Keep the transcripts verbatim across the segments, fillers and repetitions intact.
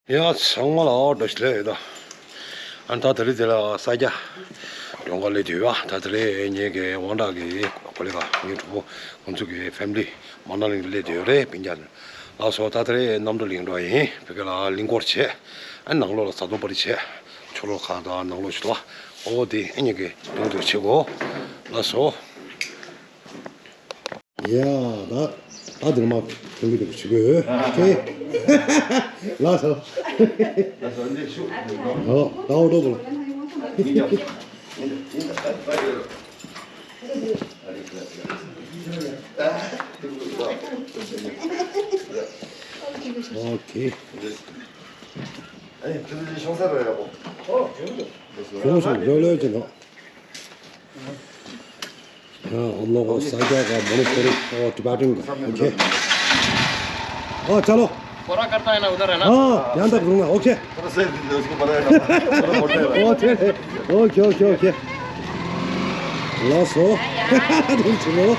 ཡ་ཚང་མ་ལ་འོ་འགྲོ་ཞིག་ལས་ཡོད་ད། ཨ་ད་དེ་རིང་དེ་ལ་ས་སྐྱ་མགྲོན་ཁང་སླེབས་དུས་ཨ་ད་དེ་རིང་ངེད་ཀྱི་དབང་གྲགས་ཀྱི་གོ་ལེ་ག་ངའི་གྲོགས་པོ་ཁོང་ཚོ་གི་ཕེ་མི་ལི་མ་ན་ལི་སླེབས་དུས་ཡོད་རེད་སྤུན་ཀྱག་ལགས་སོ། ད་དེ་རིང་གནམ་གྲུ་ལེན་འགྲོ་ཡིན་བོད་སྐད་ལ་གླིང་སྐོར་བྱས། ཨ་ནང་ལོགས་ལ་བཟའ་བཏུང་པར་བྱས། ཕྱི་ལོགས་ཁག་དང་ནང་ལོགས་ཞིག་ཏུ་ཨོ་དེ་ཨ་ཉིད་ཀྱི་དོན་དུ་བྱེད་དགོས། ལགས་སོ། ཡ་ད་ད་དེ་མ་ཐོན་གི་འདུག་ཆུ་གོས་ཁེ། ལགས་སོ། ཨོ་ད་ཨོ་ཏོ་པོ། ཨོ་ཁེ། ཨ་ནི་ཁྱོད་ཚོ་ཤོང་ས་ར་ཡག་པོ། ཤོང་ཤོང་ལོས་ལོས་ཅི་ནོ། हाँ, हम लोग साइड का मणिपुरी और टिबेटन का, ओके। हाँ, चलो। पूरा करता है ना उधर, है ना? हाँ, यहाँ तक दूंगा, ओके। थोड़ा से उसको पता है ना, थोड़ा मोटा है। Okay, okay, okay, okay. Last हो। तुम सुनो।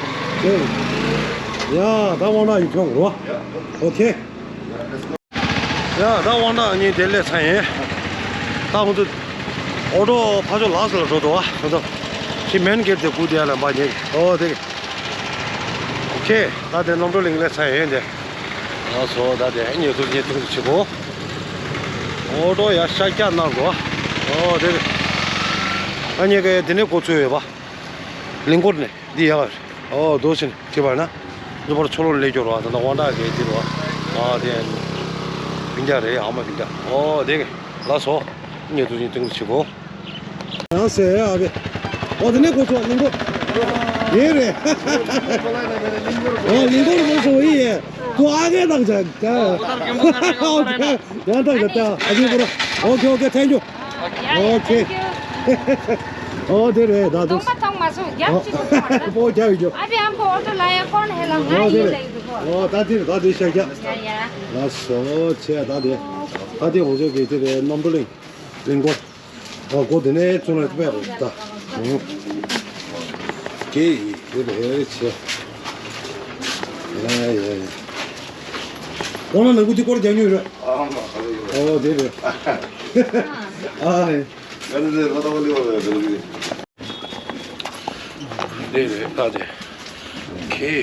या, दा वाना यू क्यों हुआ? ओके। ཡ་ད་དབང་གྲགས་གཉིས་དེ་སླེབས་ཚར་ཡིན། ད་ཁོང་ཚོ་ཨོ་ཏོ་ཕར་ཕྱོགས་ལགས་སུ་ལ་འགྲོ་འདུག་ཨ། ཁོང་ཚོ་ཕྱི་མེན་གེ་ཊི་དེ་སྒུག་བསྡད་ཡ་ལ་འབའ་ཉེ་གི་ཨོ་དེ་གི་ཨོ་ཁེ། ད་དེ་གནམ་གྲུ་གླིང་སླེབས་ཚར་ཡིན་དེ། ལགས་སོ། ད་དེ་ཉེ་ཚུར་ཉེ་ཐུང་ཚུར་བྱེད་གོ། ཨོ་ཏོ་ཡ་ཤ་རྒྱག་གནང་འདུག་ཨ། ཨོ་དེ་གི་ད་ཉེ་གི་དེ་ནས་འགོ་ཚུགས་ཡོད་པ། གླིང་སྐོར་ནས། འདི་ཡག་རེད། ཨོ་རྡོ་ཆེན་ཁྱི་བར་ན། འདི་བར་ཆོ་ལོ་ལས་སྐྱོར་བ་ད་ལྟ་དབང་གྲགས་ཀྱི་འདི་རུ་བ། ཨ་དེ་བིན་རྒྱ་རེད། ཨ་མ་བིན་རྒྱ། ཨོ་དེ་གི་ལགས་སོ། ཉེ་དུ་ཉིན་སྟེང་དུ་ཆི་གོ། ཡང་ཟེར་ཨ་བེ། ཨོ་དེ་ནས་གོ་ཚོ་གླིང་སྐོར། ཡེ་རེད། ཨོ་གླིང་སྐོར་གོ་ཚོ་ཡེ་ཡེ། ཁོ་ཨ་གེ་དང་ཅག་ཅག་ཨོ་ཡང་དང་ཅག་ཨ་གེ་གོ་ར། ཨོ་ཁེ་ཨོ་ཁེ། ཐེང་ཀྱུ། ཨོ་ཁེ། ཨོ་དེ་རེད་ད་དུ། སྟོང་པ་ཐོང་མ་སོང་རྒྱབ་ཅིག་པོ་ཐོང་མ་རེད། པོ་རྒྱབ་ཡོད་རྒྱུ། ཨ་བི་ཨམ་ཁོ་ཨོ་ཏོ་ལ་ཡ་ཀོན་ཧེ་ལ་ང་ཨོ་དེ་ཡིན་རེད། ལ་ཡི་འདུག་གོ། ཨོ་ད་དེ་རེད་ད་དེ་ཤ་རྒྱ། ཡ་ཡ། ལགས་སོ་ཆེ་ད་དེ། ད་དེ་ཧོ་ཟོ་གེ་དེ་རེད་གནམ་གྲུ་གླིང་། གླིང་སྐོར། ཨོ་གོ་དེ་ནས་ཚུར་ལ་དཔེ་རེད་ད། ཨོ། ཀེ་ཡི་དེ་རེད་ཆེ། ཡ་ཡ་ཡ། ཨོ་ན་ནང་ཁུལ་དེ་སྐོར་རྒྱག་མྱོང་རེད། ཨོ་དེ་རེད། ཨ་ཡ། དེ་རེད་ད་དེ། ཁེ།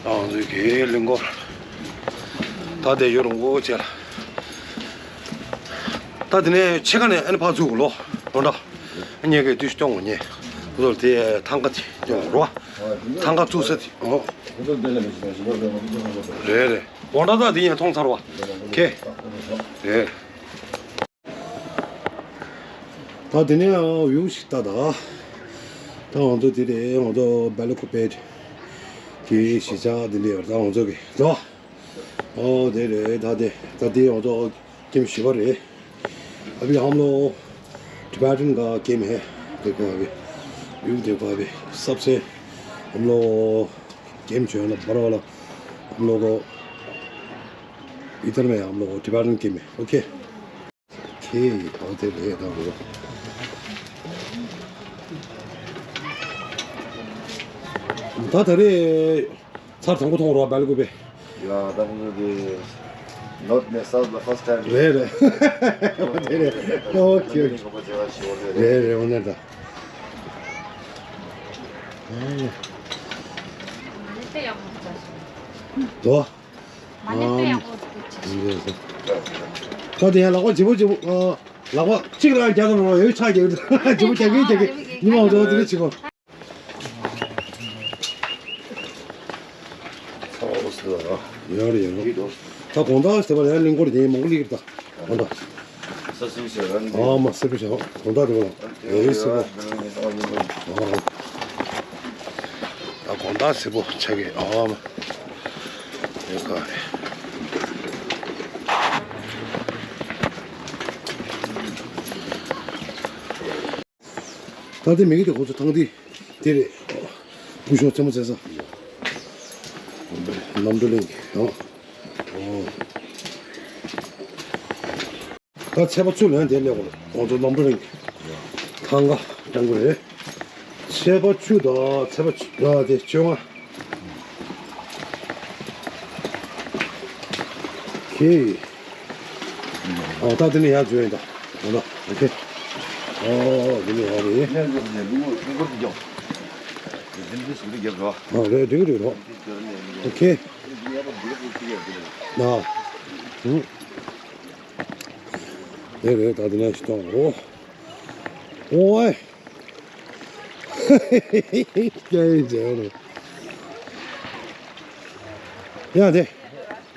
ཨང་ཟུག་གི་གླིང་སྐོར། ད་དེ་ཡོད་རུང་གོ་ཆེ་ལ། ད་དེ་ནས་ཕྱེད་ཀ་ནས་ཨ་ནི་ཕར་ཚུར་ལོ། ལོ་འདྲ། ཉེ་གི་དུས་སྟོན་ངོ་ཉེ། བུ་ཚོར་དེ་ཐང་ག་ཅིག་ཡོང་རོ། ཐང་ག་བཙུགས་ས་དེ་ཨོ། རེད་རེད། ལོ་འདྲ་ད་དེ་ཡང་མཐོང་ཚར་བ། ཁེ། རེད། ད་དེ་ནས་ཡང་ཡུག་ཞིག་ལྟ་ད། ད་ང་ཚོ་དེ་རེད་ང་ཚོ་སྦེ་ལ་ཀུ་པེ་གི་གཞིས་ཆགས་དེ་འདྲ་ཡོད་ད་ང་ཚོ་གི་ད། ཨོ་དེ་རེད་ད་དེ་ད་དེ་ང་ཚོ་ཀེམ་བཞི་པ་རེད། अभी हम लोग टिबेटन का गेम है। देखो अभी व्यू देखो अभी सबसे हम लोग गेम जो है ना बड़ा वाला हम लोग को इधर में हम लोग को टिबेटन गेम है। ओके। ཁེ་ཨོ་དེ་རེད་ད་འོ། ད་ད་རེད་ཚར་དང་པོ་མཐོང་རོགས་སྦེ་ལ་ཀུ་པེ། ཡ་ད་ཁོང་ཚོ་དེ་North ནས་South ལ་first time རེད་རེད། ཨོ་དེ་རེད། ཨོ་ཁེ་ཨོ་ཁེ། རེད་རེད་འོ་ནས་ད། ཨ་ཡ། དོ། མ་ནི་དཔེ་ཡག་པོ་འདུག་ཅེས། ད་དེ་ཡང་ལག་པ་ལྗིད་པོ་ལྗིད་པོ། ལག་པ་གཅིག་རང་རྒྱག་ཐུབ་རོགས་ཡོད་ཆགས་རྒྱག་ལྗིད་པོ་རྒྱག་གིན་རྒྱག་གིན་ཉི་མ་འོ་ཚོ་དེ་རེ་བྱེད་གོ། ཡོད་རེད་ཡོད་རེད། ད་དགོང་དག་ཟེར་བ་ལ་ཡང་གླིང་སྐོར་དེ་མང་པོ་སླེབས་ཀྱི་རེད་ད་དགོང་དག་ཨ་མ་སེར་པོ་ཞིག་དགོང་དག་དེ་བ་ལ་ཡོད་སེར་པོ། ད་དགོང་དག་སེར་པོ་ཆགས་ཀྱི་ཨ་མ། ཡོད་ཀ་རེད། ད་ལྟའི་མི་གི་དེ་ཁོ་ཚོ་ཐང་དེ་དེ་རེད། སྐུ་ཞབས་རྩེད་མོ་རྩེ་ས། གནམ་གྲུ་གླིང་གི་ཡང་། ད་ཚེས་པ་བཅུ་ལོན་དེ་སླེབས་གོ་ཁོང་ཚོ་གནམ་གྲུ་གླིང་གི་ཐང་ག་སྤྲང་གི་རེད། ཚེས་པ་བཅུ་དང་ཚེས་པ་བཅུ་ལ་དེ་བཅོ་ལྔ། ཁེ། ཨོ་ད་དེ་ནས་ཡར་འཛུལ་ཡིན་ད། ཨོ་ད་ཨོ་ཁེ། ཨོ་དེ་ནས་ཡར་རེད། ཨོ་རེད་འགྲིག་རེད་རོ། ཨོ་ཁེ། ན། ཧུམ། རེད་རེད་ད་དེ་ནས་ཞིག་གཏོང་རོགས། ཨོའི། སྐྱེ་ཡི་མཇལ་རོ། ཡ་དེ།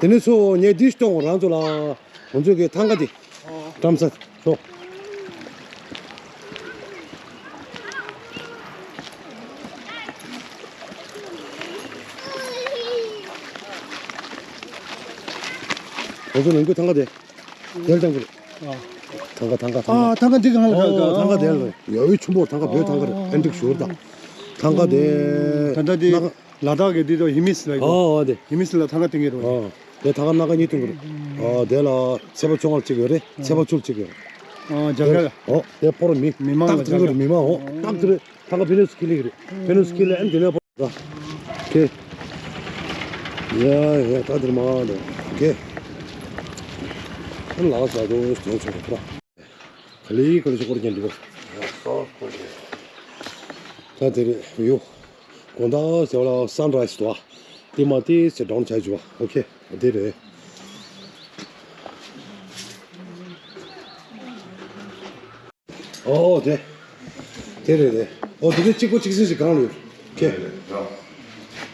དེ་ནས་ཚུར་ངས་འདི་གཏོང་རང་ཚོ་ལ། ང་ཚོ་གི་ཐང་ག་དེ། བཀྲམ་ས་ཚོ། ང་ཚོ་ནང་ཁུལ་ཐང་ག་དེ། དེར་བཏང་གི་རེད། ཨ། ཐང་ག་ཐང་ག་ཐང་ཨ་ག་ཐང་ག་འདི་གང་ལ་ཨོ་ག་ཐང་ག་དེར་ལ་ཡ་ཡོད་ཆུང་པོ་ཐང་ག་བོད་ཐང་ག་རེད། ཨ་འགྲིག་ཞོར་དང་། ཐང་ག་དེ། ད་ལྟ་དེ་ན་ལ་དྭགས་ཀྱི་འདི་དང་ཧི་མིས་ལ་ཡོད། ཨོ་ཨོ་དེ། ཧི་མིས་ལ་ཐང་ག་བཏིང་གི་རེད། ཨོ་དེ་ཐང་ག་སྣ་ཁ་གཉིས་བཏིང་གི་རེད། ཨོ་དེ་ལ་ཚེ་དཔག་བཅོ་ལྔ་གཅིག་ཡོད་རེད། ཚེ་དཔག་བཅུ་གཅིག་ཡོད་རེད། ཨོ་རྒྱ་གར། ཨོ་དེ་སྤོ་ར་མི་མི་མང་ལ་སྟག་བཏིང་གི་རེད། མི་མང་ཨོ་སྟག་བཏིང་གི་རེད། ཐང་ག་ཕི་ནུས་ཁི་ལི་གི་རེད། ཕི་ནུས་ཁི་ལི་ཨན་དེ་ནས། ཁེ། ཡ་ཡ་ད་དེར་མ་འདུག་ཁེ། ཨ་ལགས་ས་དོ་སྟོན་ཆོག་གི་ཕ། ག་ལེ་ག་ལེ་ཞིག་སྐོར་རྒྱན་འདུག་ད་དེ་རེད་ཡོ། དགོང་དག་ཟེར་བ་ལ་སན་རའི་སི་འདུག་ཨ། དེ་མ་དེ་ཟེར་འགྲོ་བྱ་བྱུང་བ། ཨོ་ཁེ། དེ་རེད། ཨོ་དེ། དེ་རེད་རེད། ཨོ་དེ་ག་གཅིག་པོ་གཅིག་སྲིད་ཞིག་གང་ལ་ཡོད། ཁེ།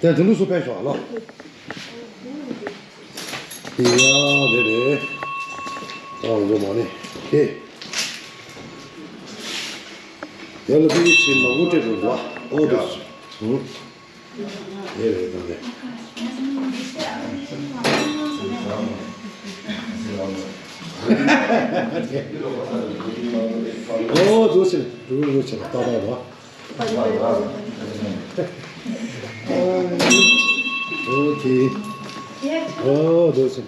དེ་དེ་འདུག་སུ་ཕེབས་ཤོག་ཨ་ལོ། ཡ་དེ་རེད། ཨོ་འགྲོ་མ་ནི། ཁེ། དེ་ལ་དེ་ཕྱིན་མ་དངུལ་སྤྲད་འགྲོ་འགྲོ་ཨ། ཨོ་དེ། ཧུང་། དེ་རེད་ད་དེ། ཨོ་འདུག་སེ་འདུག་འདུག་སེ་ཏག་ཏག་རེད། ཨོ་ཁེ། ཨོ་འདུག་སེ།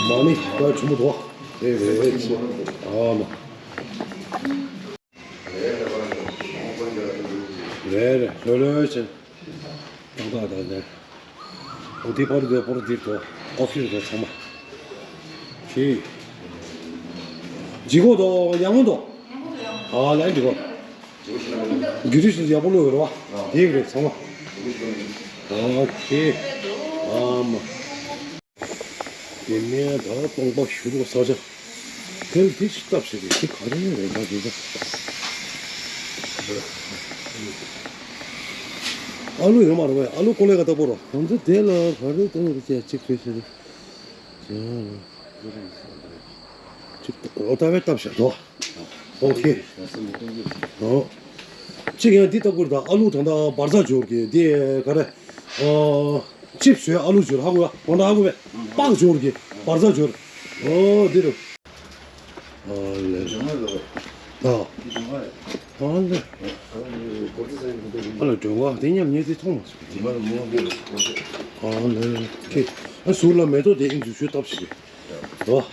མ་ནི་ད་ཆུ་མོ་དོ། དེ་རེད་ཆེ། ཨ་མ། རེད་རེད། ལྷོད་ལྷོད་བྱས། ཏག་ཏག་ཏག་ཏག་འོ་དེ་པར་དེ་པར་དེ་དོ། ཨོ་ཕི་རི་དོ་ཚང་མ། ཁྱི། ཇི་གོ་དོ་ཡང་མོ་དོ། ཨ་ལན་ཇི་གོ། རྒྱུ་རིས་ཡག་པོ་ལོས་རོ། དེ་རེད་ཚང་མ། ཨ་ཁྱི། ཨ་མ། དེ་ནས་ད་སྟོང་པ་བཞུར་བ་ས་ཆ། དེ་ལ་དེ་ཞིག་སྟབས་ཤིག་རེད། དེ་ག་རེ་རེད་ད་དེ་ད། ཨ་ལུ་ཡོད་མ་རེད་པས། ཨ་ལུ་ཀོ་ལེ་ག་ལྟ་བུ་རོ། ང་ཚོ་དེ་ལ་ག་རེ་ལྟ་བུ་རེད་ཅེས་གཅིག་བྱས་ཤིག་རེད། ཅེས། ཨོ་ད་བས་སྟབས་ཤིག་དོ། ཨོ་ཁེ། ཨོ། གཅིག་ཡང་འདི་ལྟ་བུར་དང་ཨ་ལུ་དང་ད་འབར་རྫ་འབྱོར་གི་འདི་ག་རེ། ཨོ། ཅིབ་ཞོའི་ཨ་ལུ་འབྱོར་ཧ་གོ་བ་གོ་ན་ཧ་གོ་བས། པགས་འབྱོར་གི་འབར་རྫ་འབྱོར། ཨོ་འདི་རུ། ཨོ་ལེ། ཨོ་ལེ། ཨ་ལ་སྒྲོན་ག་དེ་ཉམས་ཉེས་དེ་མཐོང་མ་སོང་དེ། ཨོ་ལེ་ཁེ། ཨ་ཟུར་ལ་མེ་ཏོག་དེ་ཨིན་ཚུ་ཞུ་སྟབས་ཤིག་རེད། ཨོ།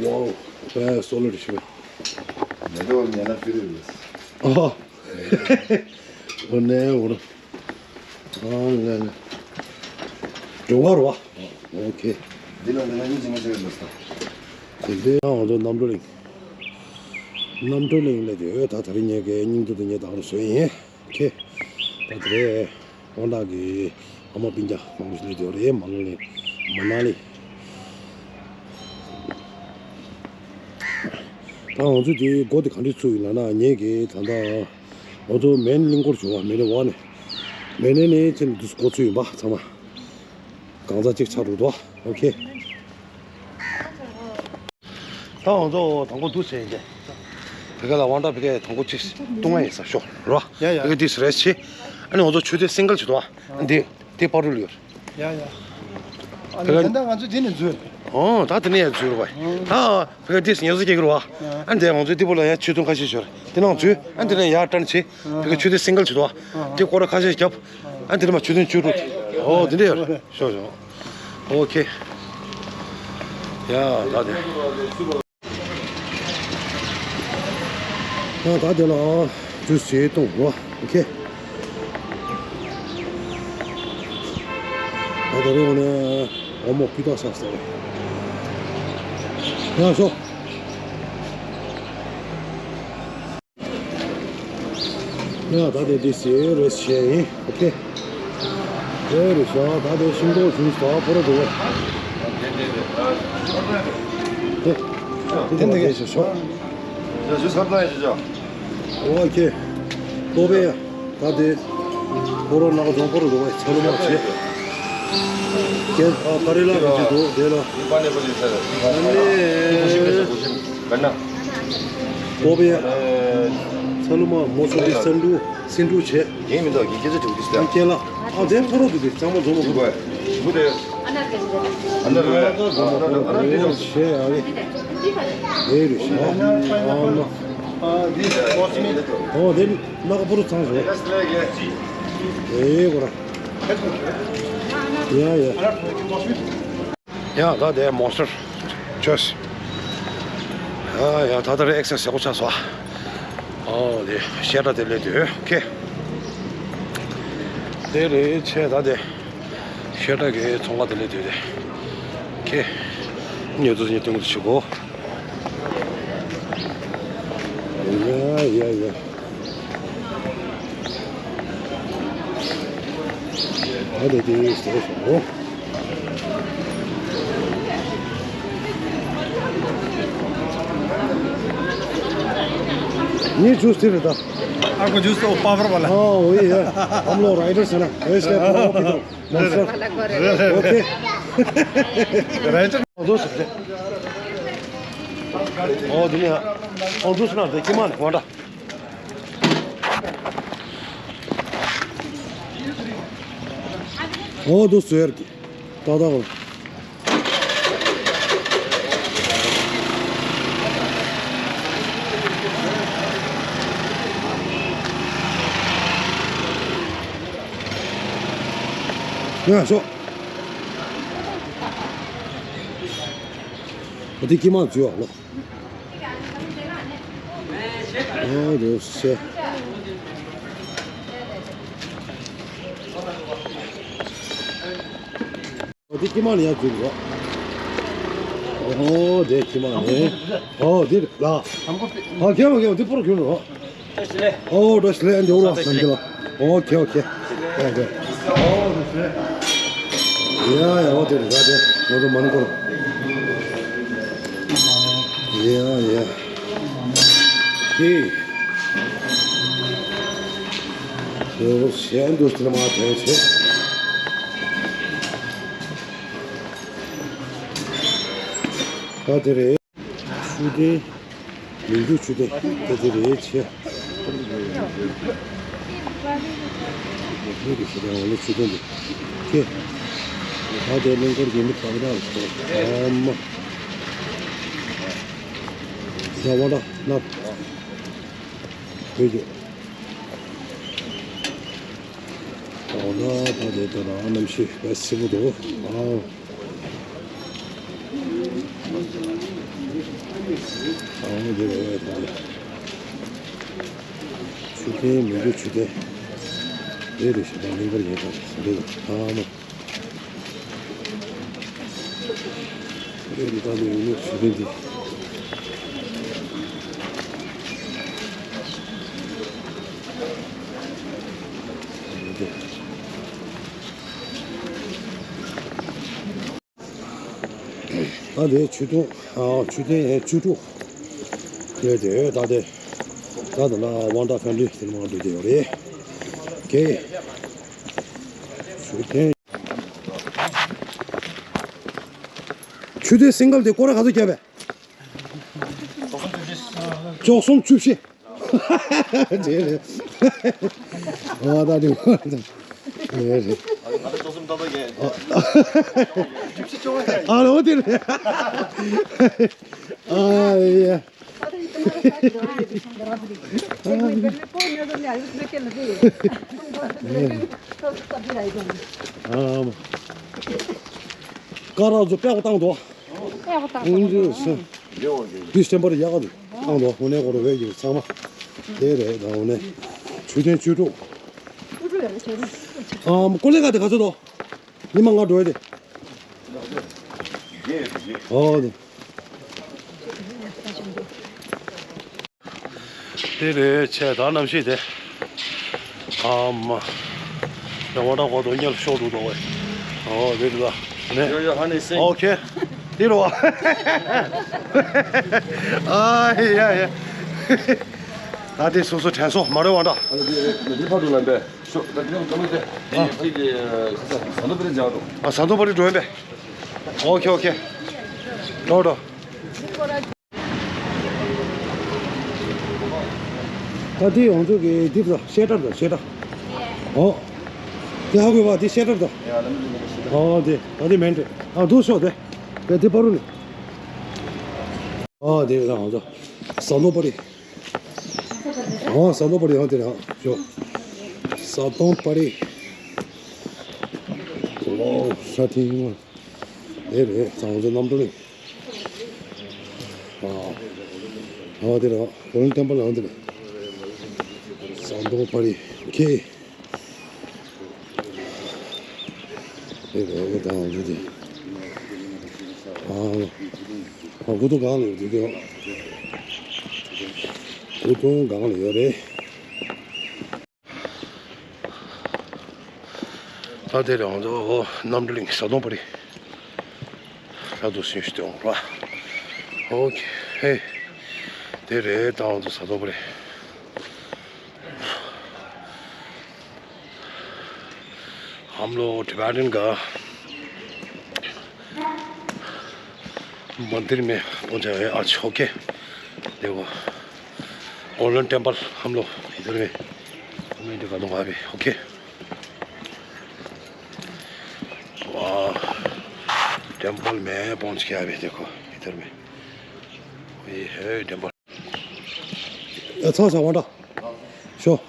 ཝའོ། ཨེ་སོ་ལོ་རེ་ཞུ། མེ་ཏོག་ཉན་ན་ཕི་རི་རེད། ཨོ། འོ་ནས་འོ་ན། ཨ་ལེ་ལེ། སྒྲོན་ག་རེད་པ། ཨོ་ཁེ། འདི་ལ་འདི་ལ་ཡིན་གཅིག་མིན་གཅིག་རེད་འདུག་ས། དེ་འདྲའི་ཨང་འོ་ཚོ་རྣམ་གྲོལ་གླིང་། རྣམ་གྲོལ་གླིང་ལ་དེ་འོད་ད་ད་རིང་ངས་ཀྱི་སྙིང་སྟོབས་དེ་ངས་ད་ག་རུ་བཟོས་ཡིན། ཁེ། ད་དེ་རེད། དབང་ཐང་གི་ཨ་མ་སྤུན་ཀྱག་མང་པོ་ཞིག་སླེབས་ཡོད་རེད། མ་ལ་ལས། མ་ན་ལི། ད་ང་ཚོ་དེ་སྒོ་དེ་ག་འདྲས་ཚུགས་ཡིན་ལབ་ན་ངས་ཀྱི་ད་ལྟ་ང་ཚོ་མེན་གླིང་སྐོར་བྱུང་བ། མེན་ནི་བ་ནས། མེན་ནི་ནས་ཚེ་འདུས་སྒོ་ཚུགས་ཡིན་པ་ཚང་མ། གང་ཚ་གཅིག་ཆགས་འགྲོ་འདུག་ཨོ་ཁེ། ད་ང་ཚོ་དང་པོ་འདུག་ཟེར་ཡིན་ཏེ། བི་ཁ་ལ་དབང་གྲགས་བི་ཁའི་དང་པོ་གཅིག་བཏུང་ང་ཡིན་ས་ཤོག་རོ། ཡ་ཡ། བི་ཁ་འདི་སུ་རེད་ཆེ། ཨ་ནི་ང་ཚོ་ཆུ་དེ་སིང་གལ་བྱེད་དོ། ཨ་འདི་དེ་པར་རུལ་ཡོད། ཡ་ཡ། ཨ་ནི་ད་ལྟ་ང་ཚོ་འདི་ནས་འཛུལ། ཨོ་ད་དེ་ནས་ཡར་འཛུལ་རོ་བ། ད་བི་ཁ་འདི་སུ་ཉལ་ས་སྐྱེ་གི་རོ་བ། ཨ་འདི་ང་ཚོ་འདི་པོ་ལ་ཡར་ཆུ་བཏུང་ཁ་ཤས་ཤོར། དེ་ནང་འཛུལ། ཨ་འདི་ནས་ཡར་ཏྲན་ཆེ། བི་ཁ་ཆུ་དེ་སིང་གལ་བྱེད་དོ། འདི་སྐོར་ར་ཁ་ཤས་རྒྱབ། ཨ་འདི་ནས་མ་ཆུ་དོན་བཅུ་དྲུག་ཨོ་དེ་འདྲ་ཡོད་རེད། ཤོག་ཤོག་ཨོ་ཁེ། ཡ་ད་དེ། ད་ད་དེ་ལ་ཇུས་བྱེད་གཏོང་རོ། ཨོ་ཁེ། ད་ད་རེ་འོ་ནས་འོ་མོ་སྤུས་དག་ཆགས་སོང་། ཡ་ཤོག་ཡ་ད་དེ་འདི་སི་རེས་བྱས་ཡིན། ཨོ་ཁེ། དེ་རེད་ཤག་ད་དེ་ཤིང་ཏོག་ཇུས་ད་ཕོ་ར་འདུག་བས། དེ་དེ་དེ་ཤོག་ཤོག་ཨོ་ཁེ། ཏོ་པེ་ཡ། ད་དེ་ཕོ་ར་ནག་ཚོང་ཕོ་ར་འདུག་བས། ཚ་ལུ་མ་བྱས། ཀེ་ཨ་ཀ་རེ་ལ་གི་ཅིག་འདུག་དེ་ལ། ཨ་ནི། ཏོ་པེ་ཡ། ཚ་ལུ་མ་མོ་ཚོ་དེ་སན་འབྲུ། སིན་འབྲུ་བྱས། ཡིན་མི་འདུག་གི་སྐད་ཆ་དྲུག་དེ་ཨ་ཁྱེད་ལ། ཨ་དེ་ཕོ་རོག་དུ་དེ་གཙང་མ་རྫོང་མ་ཕོ་རོག་གི་གོ་ཨ་ན་རེ་ཨ་ན་རེ་ཨ་ན་རེ་ཨ་ན་རེ་ཨ་ན་རེ་བྱས་ཨ་རེ། དེ་རེད་ཤག་ཨ་མ། ཨོ་དེ་ནག་ཕོ་རོག་ཚང་བཟོ། ཨེ་གོ་ར། ཡ་ཡ། ཡང་ད་དེ་མོན་སི་ཊར་ཅོས། ཡ་ཡ་ད་ལྟ་རེ་ཨེག་སེ་སི་ཡག་པོ་ཆགས་སོང་། ཨོ་དེ་ཤེལ་དྲ་དེ་ལས་དུས་ཁེ། དེ་རེད་ཆེ་ད་དེ། ཤེལ་དྲ་གི་ཚོང་ཁང་དེ་ལས་དུས་དེ། ཁེ། ཉོ་ཚོ་ཉོ་སྟོན་གྱི་ཆུ་གོ། ཡ་ཡ་ཡ། ཨ་ལེ་དེ་ཟེར་སོང་། ངའི་ཇུས་དེ་རེད་ད། आपको जूस तो पावर वाला। हाँ वही है। हम लोग राइडर्स है ना, इसलिए थोड़ा बहुत पीता हूँ। मॉन्स्टर। ओके। राइडर। दोस्त। ओ दुनिया। ओ दोस्त ना देखिए मान वाडा। ཨོ་དུ་ཟེར་གི། ཏག་ཏག་གོ། ཡ་ཤོག་ཨ་དེ་ཀི་མ་འཛུལ་བ་ལོ། ཨོ་དུ་ཟེར། འདི་ཀི་མ་ལ་ཡར་འཛུལ་རོགས། ཨོ་དེ་ཀི་མ་ལ། ཨོ་འདི་ལ། ཨོ་ཁེ་ཨོ་ཁེ་འདི་པོར་ཁྱོད་རོགས། ཨོ་འགྲོ་སི་ལེ་འདི་འོ་རོགས་སམ་གི་ལ། ཨོ་ཁེ་ཨོ་ཁེ། ཨོ་ཁེ། ཨོ་འགྲོ་སི་ལེ། ཡ་ཡ་ཨོ་དེ་རེད་ད་དེ་ང་ཚོ་མ་ནི་ཀོ་ལ། ཡ་ཡ། ཁེ། ཨོ་ཤེ་འདུ་སྟེ་མ་ཐོན་ཆེ། ད་དེ་རེད། མཆོད་རྟེན། མི་འགྱུར་མཆོད་རྟེན་དེ་དེ་རེད་ཆེ། མི་རེད་ཤེ་ད་ང་ལོ་མཆོད་རྟེན་དེ། ཁེ། ད་དེ་གླིང་སྐོར་གྱི་མི་དག་ར་ཨ་མ། ད་བ་ད་ན། བོད་ཀྱི། ཨོ་ན་ད་དེ་ད་ན་གནམ་གཤིས་བས་སིལ་བུ་འདུག་ཨ། ཨ་འདི་རེད་ད་དེ། མཆོད་རྟེན་མི་འགྱུར་མཆོད་རྟེན། རེད་རེད་ཤེ་ད་གླིང་སྐོར་ཡིན་ད་རེད་ད་ཨ་མ། ཨེ་རི་ཀ་ནས་ཡོང་ནས་ཞུ་མཁན་འདི། ད་དེ་ཆུ་དུང་ཨ་ཆུ་ཐེན་ཆུ་ཀྲུག་ལས་དེ་ད་དེ་ད་དེ་ལ་དབང་གྲགས་ཁ་འདྲི་དེ་མང་འགྲོ་དེ་ཡོད་རེད། ཀེ་ཆུ་ཐེན། ཆུ་ཐེན་སིང་གལ་དེ་སྐོར་ར་ག་ཚོད་བརྒྱབ་པས། བཅུ་གསུམ་བཅུ་བཞི། རེད་རེད། ཨ་ད་དེ་རེད་རེད། ཨ་ལོ་དེ་རེད། ཨ་ཡ། ཀ་ར་ཛོ་པེ་བ་བཏང་དོ། པེ་བ་བཏང་དོ། འདི་སྟེན་པར་ཡག་ག་འདུག་བཏང་དོ། འོ་ནས་གོ་རོ་བས་ཡོད་ཚང་མ། དེ་རེད་ད་འོ་ནས། ཆུ་ཐེན་ཆུ་ཀྲུག་ཨ་ཀོ་ལེ་ག་དེ་ག་ཚོད་དོ། ཉི་མ་ང་འགྲོ་ཡ་དེ། ཨོ་དེ། དེ་རེད་ཆེ་ད་གནམ་གཤིས་དེ། ཨ་མ། རེ་བ་འདྲ་གོ་དོ་ཉལ་ཤོག་འདུག་དོ་ཝེ། ཨོ་དེ་རེད་ད། ནས། ཡོ་ཡོ་ཧ་ནེ་སེ། ཨོ་ཁེ། དེ་རེད་བ། ཨ་ཡ་ཡ། ད་དེ་སོ་སོ་དྲན་སོང་མ་རེད་བ་འདྲ། ཨ་ནི་དེ་དེ་ཕར་འགྲོ་ལ་འབད། ཤོག་ད་དེ་ནས་འགྲོ་མི་དེ། ཨ། དེ་དེ་ས་མདོ་པ་རི་འཇག་འགྲོ། ཨ་ས་མདོ་པ་རི་འགྲོ་ཡིན་པས། ཨོ་ཁེ་ཨོ་ཁེ། འགྲོ་འགྲོ། ད་དེ་ཡོངས་རྫོགས་ཀྱི་འདི་དང་ཤེལ་ཊར་དང་ཤེལ་ཊར། ཨོ། དེ་ཧ་གོ་བ་དེ་ཤེལ་ཊར་དང་། ཨོ་དེ་ད་དེ་མེན་ཏེ། ཨ་འདུག་ཤོག་དེ། དེ་དེ་པ་རུ་ནི། ཨོ་དེ་ཡང་ཧང་ས་ས་ནོ་པ་རི། ཨོ་ས་ནོ་པ་རི་ཧང་དེ་རེད་ཧང་ཤོག་ས་དོང་པ་རི། ཨོ་ས་ཐིང་། དེ་རེད་ས་ཧང་ས་གནམ་གྲུ་ནི། ཨ། ཨ་དེ་ར་གོ་ལོན་ཊེམ་པལ་ལ་འདི་རེད། ས་མདོ་པ་རི། ཨོ་ཁེ། དེ་རེད་ད་འདི་དེ། ཨ། ཨ་སྐུ་ཐོག་སྒང་ལ་ཡོད་དེ། སྐུ་ཐོག་སྒང་ལ་ཡོད་རེད། ད་དེ་རེད་ང་ཚོ་ཨོ་གནམ་གྲུ་གླིང་ས་དོང་པ་རི། ལ་དུ་སུན་ཞུ་དོང་ར། ཨོ་ཁེ། དེ་རེད་ད་ང་ཚོ་ས་དོང་པ་རི། हम लोग टिबेटन का मंदिर में पहुंचा है आज। ओके, देखो, गोल्डन टेम्पल हम लोग इधर में, हम लोग इधर का दूंगा अभी। ओके, वाह, टेम्पल में पहुंच गया अभी। देखो इधर में, ये है टेम्पल। ཨ་ཚང་ཚང་བ་འདྲ། ཤོ།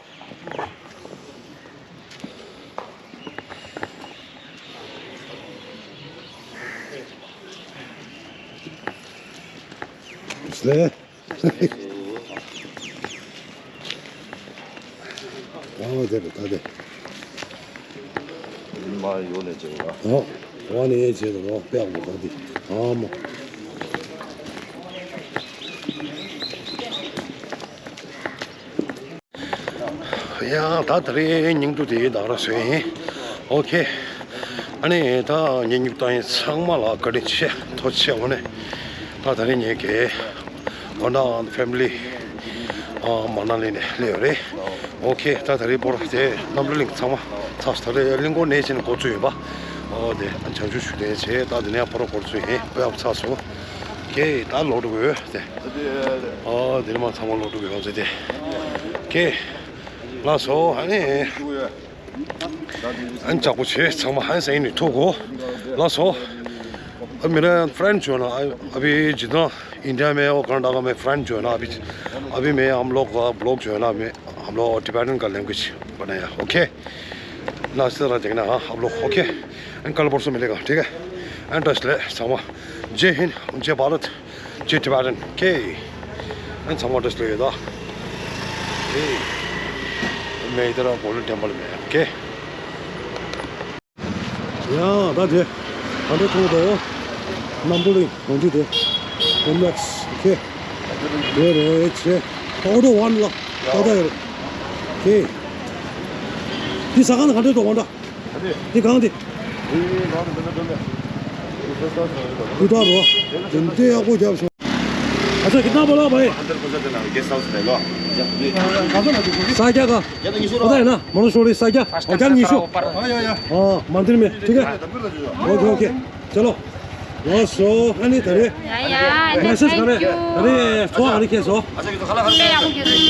ལེ། ཨ་དེ་རེད་ད་དེ། མ་ཡོ་ནས་བྱེད་པ། ཨོ། ཝ་ནས་ཡེ་བྱེད་དོ་ནོ་པེ་ཡག་པོ་ག་དེ། ཨ་མོ། ཡ་ད་ད་རེས་སྙིང་སྡུག་དེ་ཡིན་ད་ར་སོན་ཡིན། ཨོ་ཁེ། ཨ་ནི་ད་ངའི་སྨྱུག་རྟགས་ཡིན་ཚང་མ་ལ་བཀའ་དྲིན་ཆེ་ཐུགས་རྗེ་ཆེ། འོ་ནས་ད་ད་རེས་ངའི་གེ་ཝན་ཌ་ཨན་ཕེ་མི་ལི་ཨ་མ་ན་ལི་ནས་སླེབས་ཡོད་རེད། ཨོ་ཁེ། ད་ད་རེས་པོར་དེ་གནམ་གྲུ་གླིང་ཚང་མ་ཚར་སོང་། ད་རེས་གླིང་སྐོར་ནས་བྱས་ནས་འགོ་བཙུགས་ཡོད་པ། ཨོ་དེ་བྱང་ཆུབ་ཞུ་དེ་བྱས་ད་དེ་ནས་པོར་འགོ་བཙུགས་ཡིན། པོ་ཡག་ཚར་སོང་། ཁེ་ད་ལོག་འགྲོ་དགོས་དེ། ཨོ་དེ་ནས་མ་ཚང་མ་ལོག་འགྲོ་དགོས་ཡོང་ཟེར་དེ། ཁེ། ལགས་སོ་ཨ་ནི། ཨན་ཅག་པོ་ཆེ་ཚང་མ་ཧན་སེ་ནི་ཐུག་གོ། ལགས་སོ། अब मेरा फ्रेंड जो है ना, अभी जितना इंडिया में है वो कर्नाटका में फ्रेंड जो है ना, अभी अभी मैं हम लोग का ब्लॉग जो है ना, मैं हम लोग टिबेटन का लैंग्वेज बनाया। ओके, ना इस तरह देखना। हाँ आप लोग। ओके, एंड कल परसों मिलेगा, ठीक है। एंड ट्रस्ट ले सामा। जय हिंद, जय Bharat. J Tibetan, okay. And someone just later. Okay. मैं इधर गोल्डन टेम्पल में है, ओके। ཡ་ད་དེ་ད་འདྲ་ཐུག་འདུག་གནམ་གྲུ་གླིང་གོང་འདྲི་དེ་ཀོམ་པེལེགས། ཨོ་ཁེ། དེ་རེད་ཆེ། ཨོ་ཌོ་ཝན་ལ་ད་ད་ཡོད་རེད། ཨོ་ཁེ། འདི་ཟ་ཁང་ལ་ག་འདྲ་འདུག་ཝན་ད། འདི་གང་འདི། འདི་ད་རོ། དེ་འདྲ་ཡག་པོ་རྒྱབ་སོང་། अच्छा, कितना बोला भाई? अंदर घुस जाते ना, गेस्ट हाउस में लो। साक्या का? पता है ना, मनोज सोढ़ी साक्या। और क्या नहीं सो? हाँ, मंदिर में, ठीक है? ओके, ओके, चलो। ལགས་སོ་ཨ་ནི་ད་རེས། ཡ་ཡ། མེ་སེ་ཇི་ག་རེ། ད་རེས་ཐོག་ཨ་རི་ཁེ་སོ། དཔེ་ཡག་པོ་ཡོད་རེད།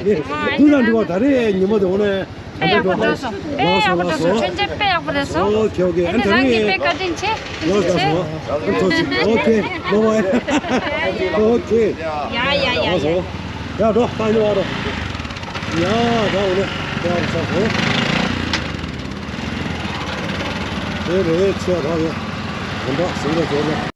འདི་ན་འདི་བ་ད་རེས་ཉི་མ་དེ་འོ་ནས། དཔེ་ཡག་པོ་འགྲོ་སོང་། དཔེ་ཡག་པོ་འགྲོ་སོང་། ལགས་སོ། ལགས་སོ། ཁྱོད་ཚོ་དཔེ་ཡག་པོ་རེད་སོང་། ཨོ་ཁེ་ཨོ་ཁེ། ཨ་ནི་རང་གིས་དཔེ་བཀའ་དྲིན་ཆེ། ལགས་སོ། ཨོ་ཁེ། ལགས་སོ། ཨོ་ཁེ། ཨོ་ཁེ། ཡ་ཡ་ཡ་ཡ། ལགས་སོ། ཡ་འགྲོ་ད་ཉོ་བ་འགྲོ། ཡ་ད་འོ་ནས་ཡ་ཚ་སོང་། དེ་རེད་ཆེ་ར་ཡོད། དེ་འདྲ་ཟིན་ར་ཟེར་ན།